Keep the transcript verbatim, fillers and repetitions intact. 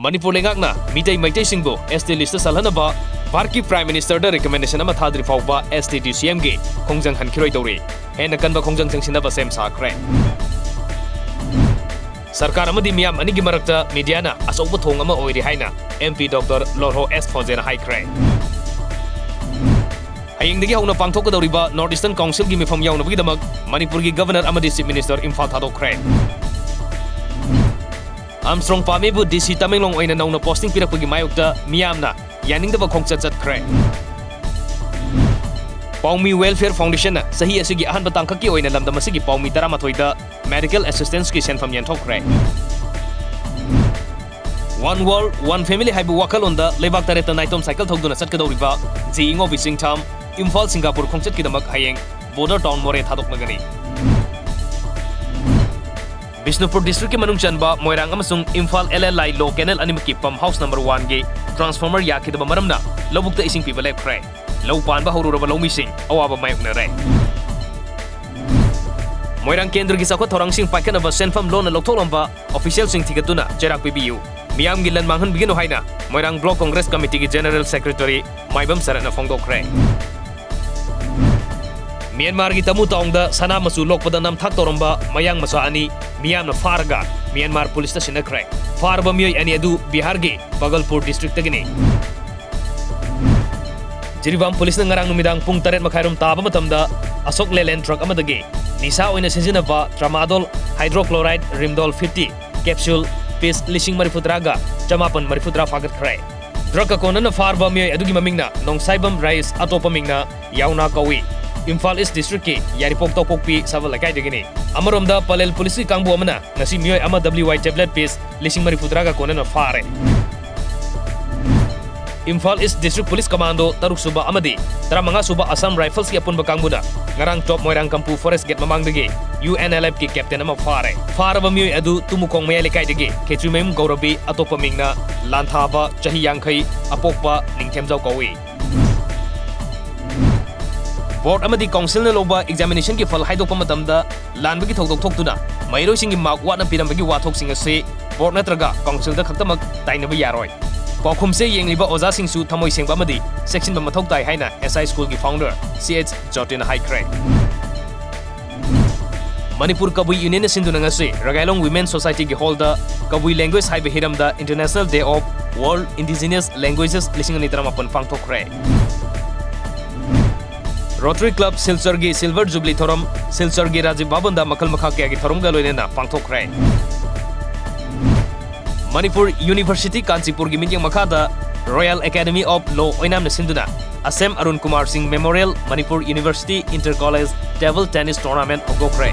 ꯃꯅꯤꯄꯨꯔ ꯂꯩꯉꯥꯛꯅ Meitei ꯃꯩꯇꯩꯁꯤꯡꯕꯨ S T list ꯁꯜꯍꯟꯅꯕ ꯚꯥꯔꯠꯀꯤ Prime Minister ꯗ recommendation ꯑꯃ ꯊꯥꯗ꯭ꯔꯤ ꯐꯥꯎꯕ S T D C M ꯒꯤ ꯈꯣꯡꯖꯪ ꯍꯟꯈꯤꯔꯣꯏꯗꯧꯔꯤ꯫ ꯍꯦꯟꯅ ꯀꯟꯕ ꯈꯣꯡꯖꯪ ꯆꯪꯁꯤꯟꯅꯕ ꯁꯦꯝ ꯁꯥꯈ꯭ꯔꯦ꯫ ꯁꯔꯀꯥꯔ ꯑꯃꯗꯤ ꯃꯤꯌꯥꯝ ꯑꯅꯤꯒꯤ ꯃꯔꯛꯇ media ꯅ ꯑꯆꯧꯕ ꯊꯣꯡ ꯑꯃ ꯑꯣꯏꯔꯤ ꯍꯥꯏꯅ M P Doctor ꯂꯣꯔꯍꯣ S ꯐꯣꯖꯦꯅ ꯍꯥꯏꯈ꯭ꯔꯦ꯫ ꯍꯌꯦꯡꯗꯒꯤ ꯍꯧꯅ ꯄꯥꯡꯊꯣꯛꯀꯗꯧꯔꯤꯕ North Eastern Council ꯒꯤ ꯃꯤꯐꯝ ꯌꯥꯎꯅꯕꯒꯤꯗꯃꯛ ꯃꯅꯤꯄꯨꯔꯒꯤ Governor ꯑꯃꯗꯤ Chief Minister ꯏꯝꯐꯥꯜ ꯊꯥꯗꯣꯛꯈ꯭ꯔꯦ꯫ ꯑꯥꯔꯝꯁꯇ꯭ꯔꯣꯡ ꯄꯥꯃꯦꯕꯨ D C ꯇꯃꯦꯡꯂꯣꯡ ꯑꯣꯏꯅ ꯅꯧꯅ posting ꯄꯤꯔꯛꯄꯒꯤ ꯃꯥꯌꯣꯛꯇ ꯃꯤꯌꯥꯝꯅ ꯌꯥꯅꯤꯡꯗꯕ ꯈꯣꯡꯆꯠ ꯆꯠꯈ꯭ꯔꯦ꯫ ꯄꯥꯎꯃꯤ Welfare Foundation ꯅ ꯆꯍꯤ ꯑꯁꯤꯒꯤ ꯑꯍꯥꯟꯕ ꯇꯥꯡꯀꯛꯀꯤ ꯑꯣꯏꯅ ꯂꯝꯗꯝ ꯑꯁꯤꯒꯤ ꯄꯥꯎꯃꯤ ꯇꯔꯥꯃꯥꯊꯣꯏꯗ medical assistance ꯀꯤ ꯁꯦꯟꯐꯝ ꯌꯦꯟꯊꯣꯛꯈ꯭ꯔꯦ꯫ One World, One Family ꯍꯥꯏꯕ ꯋꯥꯈꯜꯂꯣꯟꯗ ꯂꯩꯕꯥꯛ ꯇꯔꯦꯠꯇ ꯅꯥꯏꯇꯣꯝ cycle ꯊꯧꯗꯨꯅ ꯆꯠꯀꯗꯧꯔꯤꯕ ꯖꯤ ꯏꯉꯣꯕꯤ ꯆꯤꯡꯊꯥꯝ ꯏꯝꯐꯥꯜ ꯁꯤꯡꯒꯥꯄꯨꯔ ꯈꯣꯡꯆꯠꯀꯤꯗꯃꯛ ꯍꯌꯦꯡ border town ꯃꯣꯔꯦ ꯊꯥꯗꯣꯛꯂꯒꯅꯤ꯫ ꯕꯤꯁꯅꯨꯄꯨꯔ district ꯀꯤ ꯃꯅꯨꯡ ꯆꯟꯕ ꯃꯣꯏꯔꯥꯡ ꯑꯃꯁꯨꯡ Imphal L L I law canal ꯑꯅꯤꯃꯛꯀꯤ pump house number one ꯒꯤ transformer ꯌꯥꯈꯤꯗꯕ ꯃꯔꯝꯅ ꯂꯧꯕꯨꯛꯇ ꯏꯁꯤꯡ ꯄꯤꯕ ꯂꯦꯞꯈ꯭ꯔꯦ꯫ ꯂꯧ ꯄꯥꯟꯕ ꯍꯧꯔꯨꯔꯕ ꯂꯧꯃꯤꯁꯤꯡ ꯑꯋꯥꯕ ꯃꯥꯌꯣꯛꯅꯔꯦ꯫ ꯃꯣꯏꯔꯥꯡ ꯀꯦꯟꯗ꯭ꯔꯒꯤ ꯆꯥꯎꯈꯠ ꯊꯧꯔꯥꯡꯁꯤꯡ ꯄꯥꯏꯈꯠꯅꯕ ꯁꯦꯟꯐꯝ ꯂꯣꯟꯅ ꯂꯧꯊꯣꯛꯂꯝꯕ official ꯁꯤꯡ ꯊꯤꯒꯠꯇꯨꯅ ꯆꯩꯔꯥꯛ ꯄꯤꯕꯤꯌꯨ꯫ ꯃꯤꯌꯥꯝꯒꯤ ꯂꯟ ꯃꯥꯡꯍꯟꯕꯤꯒꯅꯨ ꯍꯥꯏꯅ ꯃꯣꯏꯔꯥꯡ Block Congress Committee ꯒꯤ General Secretary ꯃꯥꯏꯕꯝ ꯁꯔꯠꯅ ꯐꯣꯡꯗꯣꯛꯈ꯭ꯔꯦ꯫ ꯃ꯭ꯌꯥꯟꯃꯥꯔꯒꯤ ꯇꯃꯨ ꯇꯥꯎꯟꯗ ꯁꯅꯥ ꯃꯆꯨ ꯂꯣꯛꯄꯗ ꯅꯝꯊꯥꯛ ꯇꯧꯔꯝꯕ ꯃꯌꯥꯡ ꯃꯆꯥ ꯑꯅꯤ ꯃꯤꯌꯥꯝꯅ ꯐꯥꯔꯒ ꯃ꯭ꯌꯥꯟꯃꯥꯔ ꯄꯨꯂꯤꯁꯇ ꯁꯤꯟꯅꯈ꯭ꯔꯦ꯫ ꯐꯥꯔꯕ ꯃꯤꯑꯣꯏ ꯑꯅꯤ ꯑꯗꯨ ꯕꯤꯍꯥꯔꯒꯤ ꯕꯒꯜꯄꯨꯔ district ꯇꯒꯤꯅꯤ꯫ ꯖꯤꯔꯤꯕꯥꯝ ꯄꯨꯂꯤꯁꯅ ꯉꯔꯥꯡ ꯅꯨꯃꯤꯗꯥꯡ ꯄꯨꯡ ꯇꯔꯦꯠ ꯃꯈꯥꯏꯔꯣꯝ ꯇꯥꯕ ꯃꯇꯝꯗ ꯑꯁꯣꯛ ꯂꯦꯂꯦꯟ truck ꯑꯃꯗꯒꯤ ꯅꯤꯁꯥ ꯑꯣꯏꯅ ꯁꯤꯖꯤꯟꯅꯕ tramadol hydrochloride rimdol fifty capsule piece ꯂꯤꯁꯤꯡ ꯃꯔꯤꯐꯨ ꯇꯔꯥꯒ ꯆꯃꯥꯄꯟ ꯃꯔꯤꯐꯨ ꯇꯔꯥ ꯐꯥꯒꯠꯈ꯭ꯔꯦ꯫ Drug ꯀꯣꯟꯅꯅ ꯐꯥꯔꯕ ꯃꯤꯑꯣꯏ ꯑꯗꯨꯒꯤ ꯃꯃꯤꯡꯅ ꯅꯣꯡꯁꯥꯏꯕꯝ ꯔꯥꯏꯁ, ꯑꯇꯣꯞꯄ ꯃꯤꯡꯅ ꯌꯥꯎꯅꯥ ꯀꯧꯏ꯫ ꯏꯝꯐꯥꯜ East district ꯀꯤ ꯌꯥꯏꯔꯤꯄꯣꯛ ꯇꯧꯄꯣꯛꯄꯤ ꯁꯕꯜ ꯂꯩꯀꯥꯏꯗꯒꯤꯅꯤ꯫ ꯑꯃꯔꯣꯝꯗ ꯄꯂꯦꯜ ꯄꯨꯂꯤꯁꯀꯤ ꯀꯥꯡꯕꯨ ꯑꯃꯅ ꯉꯁꯤ ꯃꯤꯑꯣꯏ ꯑꯃ W I tablet piece ꯂꯤꯁꯤꯡ ꯃꯔꯤꯐꯨ ꯇꯔꯥꯒ ꯀꯣꯟꯅꯅ ꯐꯥꯔꯦ꯫ Imphal East District Police Commando ꯇꯔꯨꯛ ꯁꯨꯕ ꯑꯃꯗꯤ ꯇꯔꯥꯃꯉꯥ ꯁꯨꯕ Assam Rifles ꯀꯤ ꯑꯄꯨꯟꯕ ꯀꯥꯡꯕꯨꯅ ꯉꯔꯥꯡ ꯇꯣꯞ ꯃꯣꯏꯔꯥꯡ ꯀꯝꯄꯨ forest gate ꯃꯃꯥꯡꯗꯒꯤ U N L F ꯀꯤ captain ꯑꯃ ꯐꯥꯔꯦ꯫ ꯐꯥꯔꯕ ꯃꯤꯑꯣꯏ ꯑꯗꯨ ꯇꯨꯃꯨꯈꯣꯡ ꯃꯌꯥꯏ ꯂꯩꯀꯥꯏꯗꯒꯤ ꯈꯦꯇ꯭ꯔꯤꯃꯌꯨꯝ ꯒꯧꯔꯕꯤ, ꯑꯇꯣꯞꯄ ꯃꯤꯡꯅ ꯂꯥꯟꯊꯥꯕ, ꯆꯍꯤ ꯌꯥꯡꯈꯩ, ꯑꯄꯣꯛꯄ ꯅꯤꯡꯊꯦꯝꯖꯥꯎ ꯀꯧꯏ꯫ Board ꯑꯃꯗꯤ council ꯅ ꯂꯧꯕ examination ꯒꯤ ꯐꯜ ꯍꯥꯏꯗꯣꯛꯄ ꯃꯇꯝꯗ ꯂꯥꯟꯕꯒꯤ ꯊꯧꯗꯣꯛ ꯊꯣꯛꯇꯨꯅ ꯃꯍꯩꯔꯣꯏꯁꯤꯡꯒꯤ ꯃꯥꯔꯛ ꯋꯥꯠꯅ ꯄꯤꯔꯝꯕꯒꯤ ꯋꯥꯊꯣꯛꯁꯤꯡ ꯑꯁꯤ ꯕꯣꯔꯗ ꯅꯠꯇ꯭ꯔꯒ ꯀꯥꯎꯟꯁꯤꯜꯗ ꯈꯛꯇꯃꯛ ꯇꯥꯏꯅꯕ ꯌꯥꯔꯣꯏ꯫ ꯄꯥꯎꯈꯨꯝꯁꯦ ꯌꯦꯡꯂꯤꯕ ꯑꯣꯖꯥꯁꯤꯡꯁꯨ ꯊꯃꯣꯏ ꯁꯦꯡꯕ ꯑꯃꯗꯤ ꯆꯦꯛꯁꯤꯟꯕ ꯃꯊꯧ ꯇꯥꯏ ꯍꯥꯏꯅ ꯑꯦꯁ ꯑꯥꯏ ꯁ꯭ꯀꯨꯜꯒꯤ ꯐꯥꯎꯟꯗꯔ ꯁꯤ ꯑꯩꯆ ꯖꯣꯇꯤꯟꯅ ꯍꯥꯏꯈ꯭ꯔꯦ꯫ ꯃꯅꯤꯄꯨꯔ ꯀꯕꯨꯏ ꯌꯨꯅꯤꯌꯟꯅ ꯁꯤꯟꯗꯨꯅ ꯉꯁꯤ ꯔꯒꯥꯏꯂꯣꯡ ꯋꯤꯃꯦꯟ ꯁꯣꯁꯥꯏꯇꯤꯒꯤ ꯍꯣꯜꯗ ꯀꯕꯨꯏ ꯂꯦꯡꯒ꯭ꯋꯦꯖ ꯍꯥꯏꯕ ꯍꯤꯔꯝꯗ International Day of World Indigenous Languages ꯂꯤꯁꯤꯡ ꯑꯅꯤ ꯇꯔꯥꯃꯥꯄꯟ ꯄꯥꯡꯊꯣꯛꯈ꯭ꯔꯦ꯫ ꯔꯣꯇꯔꯤ ꯀ꯭ꯂꯕ ꯁꯤꯜꯆꯔꯒꯤ ꯁꯤꯜꯚꯔ ꯖꯨꯕꯤꯂꯤ ꯊꯧꯔꯝ ꯁꯤꯜꯆꯔꯒꯤ ꯔꯥꯖꯤꯕ ꯚꯕꯟꯗ ꯃꯈꯜ ꯃꯈꯥ ꯀꯌꯥꯒꯤ ꯊꯧꯔꯝꯒ ꯂꯣꯏꯅꯅ ꯄꯥꯡꯊꯣꯛꯈ꯭ꯔꯦ꯫ ꯃꯅꯤꯄꯨꯔ ꯌꯨꯅꯤꯚꯔꯁꯤꯇꯤ ꯀꯥꯟꯆꯤꯄꯨꯔꯒꯤ ꯃꯤꯠꯌꯦꯡ ꯃꯈꯥꯗ Royal Academy of Law ꯑꯣꯏꯅꯥꯝꯅ ꯁꯤꯟꯗꯨꯅ ꯑꯁꯦꯝ Arun Kumar Singh memorial Manipur university inter college table tennis tournament ꯍꯧꯗꯣꯛꯈ꯭ꯔꯦ꯫